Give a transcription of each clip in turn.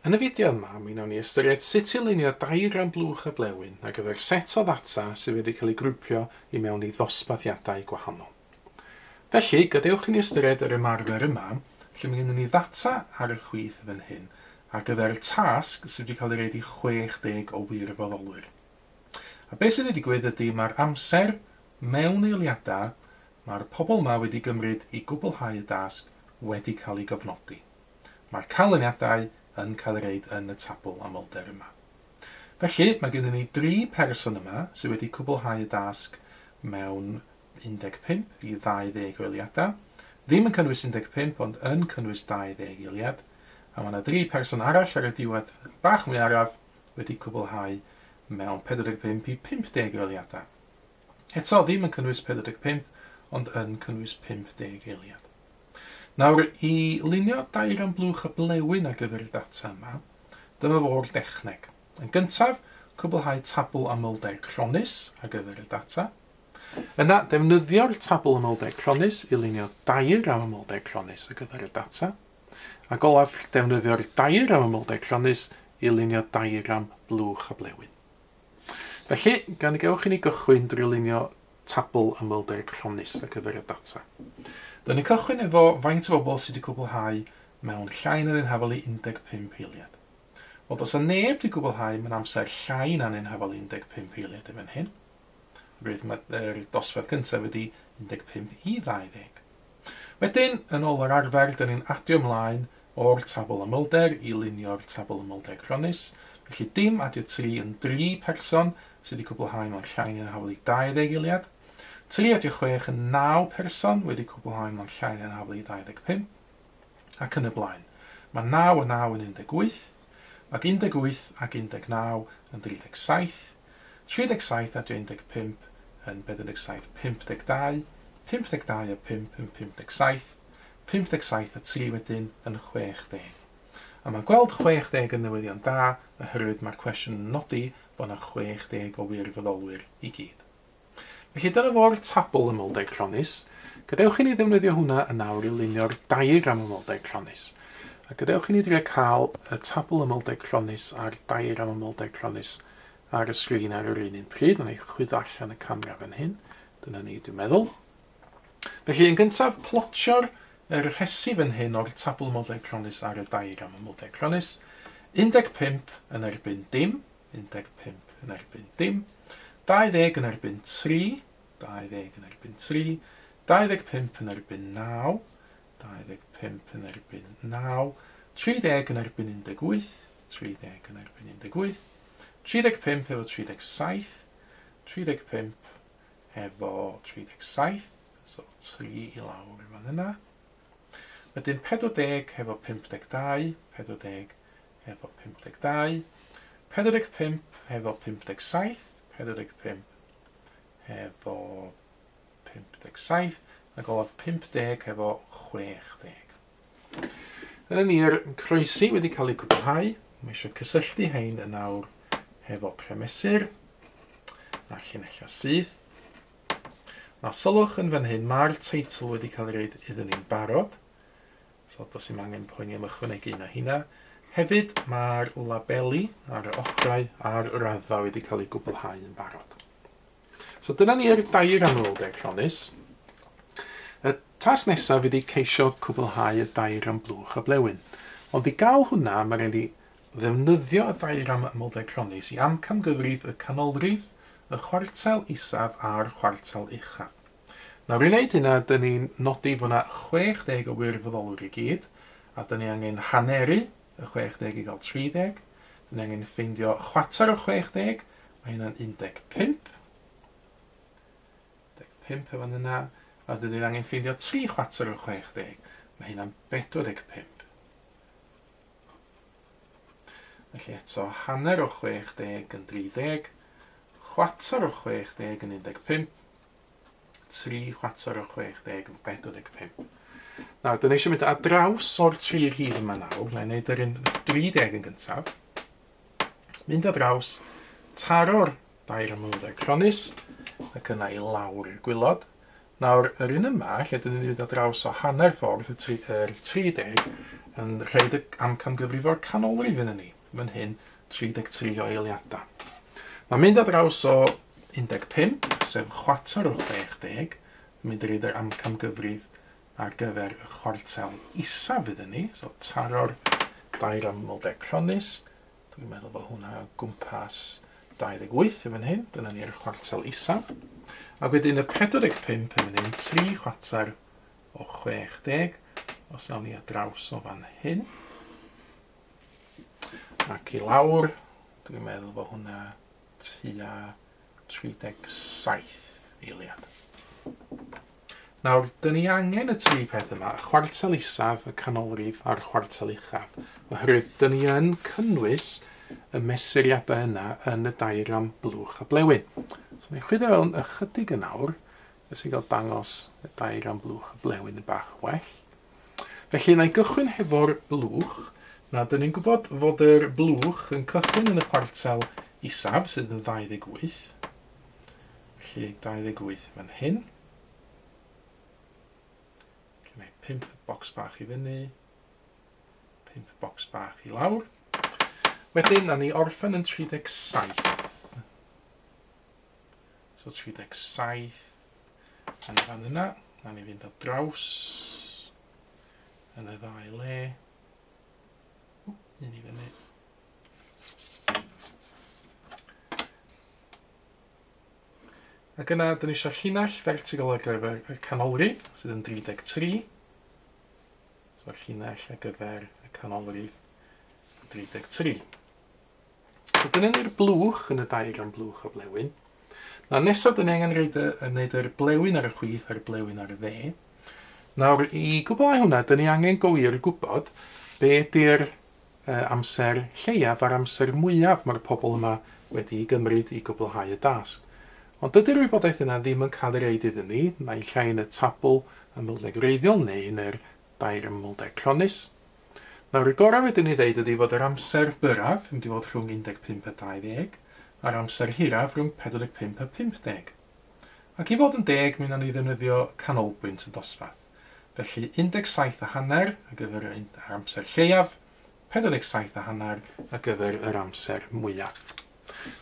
Yn y fideo yma, mi wnawn ni ystyried sut i lunio diagram blwch a blewyn ar gyfer set o ddata sydd wedi cael ei grwpio i mewn i ddosbarthiadau gwahanol. Felly, gadewch i ni ystyried yr ymarfer yma, lle mae gennym ni ddata ar y chwith fan hyn ar gyfer tasg sydd wedi cael ei roid i 60 o wirfoddolwyr. A beth sydd wedi digwydd ydy mae'r amser mewn eiliadau mae'r pobl yma wedi gymryd i gwblhau y dasg wedi cael ei gofnodi. Mae'r canlyniadau yn cael eu roid yn y tabl amlder yma. Felly, mae gennym ni dri person yma sydd wedi cwblhau y dasg mewn 15 i 20 o eiliadau. Ddim yn cynnwys 15, ond yn cynnwys 20 eiliad. A mae yna dri person arall ar y diwedd bach mwy araf wedi cwblhau mewn 45 i 50 o eiliadau. Eto, ddim yn cynnwys 45, ond yn cynnwys 50 eiliad. Nawr, i lunio diagram blwch a blewyn ar gyfer y data yma, dyma fo'r dechneg. Yn gyntaf, cwblhau tabl amlder cronnus ar gyfer y data. Yna, defnyddio'r tabl amlder cronnus i lunio diagram amlder cronnus ar gyfer y data. Ac olaf, defnyddio'r diagram amlder cronnus i lunio diagram blwch a blewyn. Felly, gan y gewch i ni gychwyn drwy lunio tabl amlder cronnus ar gyfer y data. Dyna ni'n cychwyn efo faint o bobl sydd wedi cwblhau mewn llai na'n hafal i 15 eiliad. Wel, does 'na neb wedi cwblhau mewn amser llai na'n hafal i 15 eiliad yn fan hyn. Roedd mae'r dosbarth gyntaf wedi 15 i 20. Wedyn, yn ôl yr arfer, dyn ni'n adio ymlaen o'r tabl amlder i lunio'r tabl amlder cronnus. Felly dim adio 3 yn 3 person sydd wedi cwblhau mewn llai na'n hafal i 20 eiliad. 3 adio 6 yn 9 person wedi cwblhau mewn llai na'n hafal i 25, ac yn y blaen. Mae 9 a 9 yn 18, ac 18 ac 19 yn 37, 37 adio 15 yn 47, 52, 52 a 5 yn 57, 57 a 3 wedyn yn 60. A mae gweld 60 yn newyddion da, oherwydd mae'r cwestiwn yn nodi bod yna 60 o wirfoddolwyr i gyd. Felly dyna fo'r tabl amlder cronnus. Gadewch i ni ddefnyddio hwnna yn awr i lunio'r diagram amlder cronnus. A gadewch i ni drio cael y tabl amlder cronnus a'r diagram amlder cronnus ar y sgrin ar yr un pryd. Wna i chwyddo allan y camera fan hyn. Dyna ni, dwi'n meddwl. Felly, yn gyntaf, plotio'r yr rhesi fan hyn o'r tabl amlder cronnus ar y diagram amlder cronnus. 15 yn erbyn dim, 15 yn erbyn dim, 20 yn erbyn 3, 20 yn erbyn 3, 25 yn erbyn 9, 25 yn erbyn 9, 30 yn erbyn 18, 30 yn erbyn 18, 35 efo 37, 35 efo 37, so 3 i lawr i fan yna. Wedyn 40 efo 52, 40 efo 52, 45 efo 57, 45 efo 57, ac olaf 50 efo 60. Dyna ni'r croesi wedi cael ei cwblhau. Mae eisiau cysylltu hein yn awr hefo premesur a llinellau syth. Nawr sylwch yn fan hyn, mae'r teitl wedi cael ei roid iddyn ni'n barod, so does dim angen poeni am ychwanegu un o hynna. Hefyd, mae'r labeli ar y ochrau a'r raddfa wedi cael ei gwblhau yn barod. So dyna ni'r diagram amlder cronnus. Y tasg nesaf ydy ceisio cwblhau y diagram blwch a blewyn. Ond i gael hwnna, mae rhaid i ddefnyddio y diagram amlder cronnus i amcangyfrif y canolrif, y chwartel isaf a'r chwartel uchaf. Nawr, i wneud hynna, dyn ni'n nodi fod yna 60 o wirfoddolwyr i gyd, a dyn ni angen haneru y 60 i gael 30. Dyn ni angen ffeindio chwarter o 60, mae hynna'n 15. 15 efo yna, a dyn ni'n angen ffeindio 3 chwarter o 60, mae hynna'n 45. Felly eto, hanner o 60 yn 30, chwarter o 60 yn 15, 3 chwarter o 60 yn 45. Nawr, dyn ni eisiau mynd ar draws o'r tri rhif yma nawr. Na i wneud yr un 30 yn gyntaf. Mynd ar draws, taro'r diagram amlder cronnus, ac yna i lawr i'r gwaelod. Nawr, yr un yma, lle dyn ni'n mynd ar draws o hanner ffordd y 30, yn rhaid y amcangyfrif o'r canolrif iddyn ni, fan hyn 33 o eiliadau. Mae'n mynd ar draws o 15, sef chwarter o 60, yn mynd i roid yr amcangyfrif ar gyfer y chwartel isaf iddyn ni, so taro'r diagram amlder cronnus. Dwi'n meddwl bod hwnna o gwmpas 28 yn fan hyn, dyna ni'r chwartel isaf. Ac wedyn y 45 yn fan hyn, 3 chwarter o 60, os awn ni ar draws o fan hyn. Ac i lawr, dwi'n meddwl bod hwnna tua 37 eiliad. Nawr, dyn ni angen y tri peth yma, y chwartel isaf, y canolrif a'r chwartel uchaf, oherwydd dyn ni yn cynnwys y mesuriadau yna yn y diagram blwch a blewyn. So, ni'n chwyddo fewn ychydig yn awr, jyst i gael dangos y diagram blwch a blewyn yn bach well. Felly, na i gychwyn hefo'r blwch. Na, dyn ni'n gwybod fod yr blwch yn cychwyn yn y chwartel isaf, sydd yn 28. Felly, 28 fan hyn. Felly mae 5 bocs bach i fyny, 5 bocs bach i lawr. Wedyn, na ni orffen yn 37. So 37 yn y fan yna. Na ni fynd ar draws yn y ddau le. Un i fyny. Ac yna, dyn ni eisiau llinell vertical ar gyfer y canolrif, sydd yn 33. So llinell ar gyfer y canolrif 33. So dyna ni'r blwch yn y diagram blwch o blewyn. Na nesaf, dyn ni angen wneud yr blewyn ar y chwith a'r blewyn ar y dde. Nawr, i gwblhau hwnna, dyn ni angen gywir gwybod be ydy'r amser lleiaf a'r amser mwyaf mae'r pobl yma wedi ei gymryd i gwblhau y dasg. Ond dydy'r wybodaeth yna ddim yn cael ei roid iddyn ni, naill ai yn y tabl amlder gwreiddiol neu yn yr diagram amlder cronnus. Nawr, y gorau wedyn ni ddeud ydy fod yr amser byrraf yn mynd i fod rhwng 15 a 20, a'r amser hiraf rhwng 45 a 50. Ac i fod yn deg, mi wnawn ni ddefnyddio canolbwynt y dosbarth. Felly 17 a hanner ar gyfer yr amser lleiaf, 47 a hanner ar gyfer yr amser mwyaf.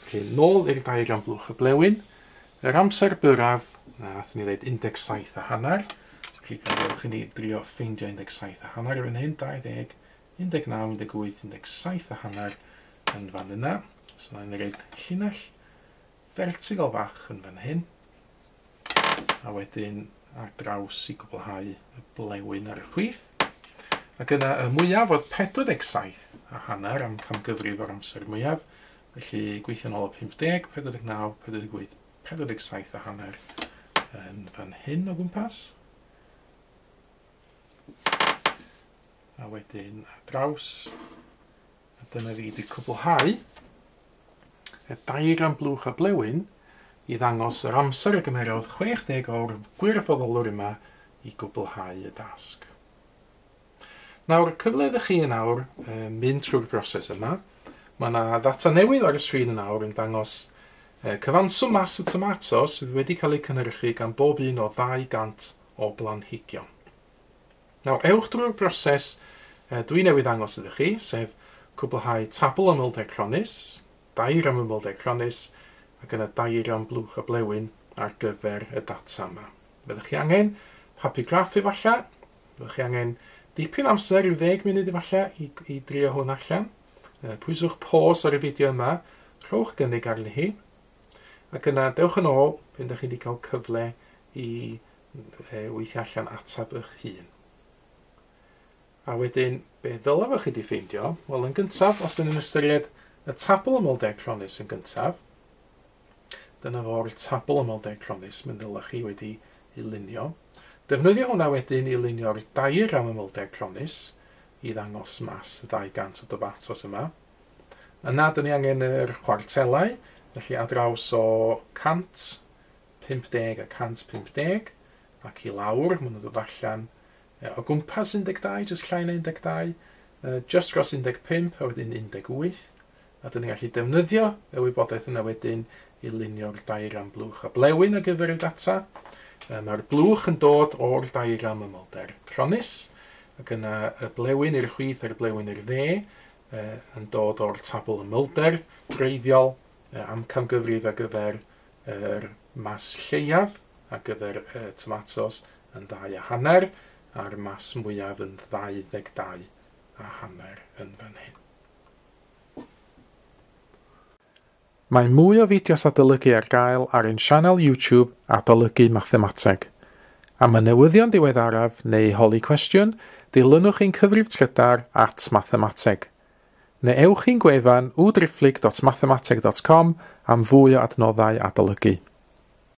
Felly, nôl i'r diagram blwch y blewyn. Yr amser byrraf, na, nathon ni ddeud 17 a hanner. Felly, gadewch i ni drio ffeindio 17 a hanner yn hyn, 20, 19, 18, 17 a hanner yn fan yna. So, na'n roid llinell vertical fach yn fan hyn. A wedyn ar draws i gwblhau y blewyn ar y chwith. Ac yna y mwyaf oedd 47 a hanner am camgyfrif o'r amser mwyaf. Felly gweithio nôl o 50, 49, 48, 47 a hanner yn fan hyn o gwmpas. A wedyn ar draws. A dyna fi wedi cwblhau y diagram blwch a blewyn i ddangos yr amser y gymerodd 60 o'r gwirfoddolwr yma i gwblhau y dasg. Nawr, cyfle ydych chi yn awr mynd trwy'r broses yma. Mae yna ddata newydd ar y sgrin yn awr yn dangos cyfanswm mas y tomato sydd wedi cael eu cynhyrchu gan bob un o 200 o blanhigion. Nawr, ewch drwy'r broses dwi newydd ddangos ydych chi, sef cwblhau tabl amlder cronnus, diagram amlder cronnus, ac yna diagram blwch a blewyn ar gyfer y data yma. Fyddwch chi angen papur graff efallai, fyddwch chi angen dipyn amser, rhyw 10 munud efallai, i drio hwn allan. Pwyswch pause ar y fideo yma, rhowch gynnig arni hi, ac yna dewch yn ôl pan ydych chi wedi cael cyfle i weithio allan ateb eich hun. A wedyn, be ddylai fod chi wedi ffeindio? Wel, yn gyntaf, os ydyn ni'n ystyried y tabl amlder cronnus yn gyntaf, dyna fo'r tabl amlder cronnus mae'n ddylai chi wedi ei lunio. Defnyddio hwnna wedyn i lunio'r diagram amlder cronnus i ddangos mas y 200 o domatos yma. Yna, dyn ni angen yr chwartelau, felly ar draws o 150 a 150, ac i lawr, maen nhw'n dod allan o gwmpas 12, jyst llai na 12, just dros 15 a wedyn 18. A dyn ni'n gallu defnyddio y wybodaeth yna wedyn i lunio'r diagram blwch a blewyn ar gyfer y data. Mae'r blwch yn dod o'r diagram ymylder cronnus, ac yna y blewyn i'r chwith a'r blewyn i'r dde yn dod o'r tabl ymylder gwreiddiol, amcangyfrif ar gyfer yr mas lleiaf ar gyfer y tomatos yn 2.5 a'r mas mwyaf yn 22.5 yn fan hyn. Mae mwy o fideos adolygu ar gael ar ein sianel YouTube Adolygu Mathemateg. Am y newyddion diweddaraf neu holi cwestiwn, dilynwch ein cyfrif trydar @mathemateg. Neu ewch i'n gwefan www.mathemateg.com am fwy o adnoddau adolygu.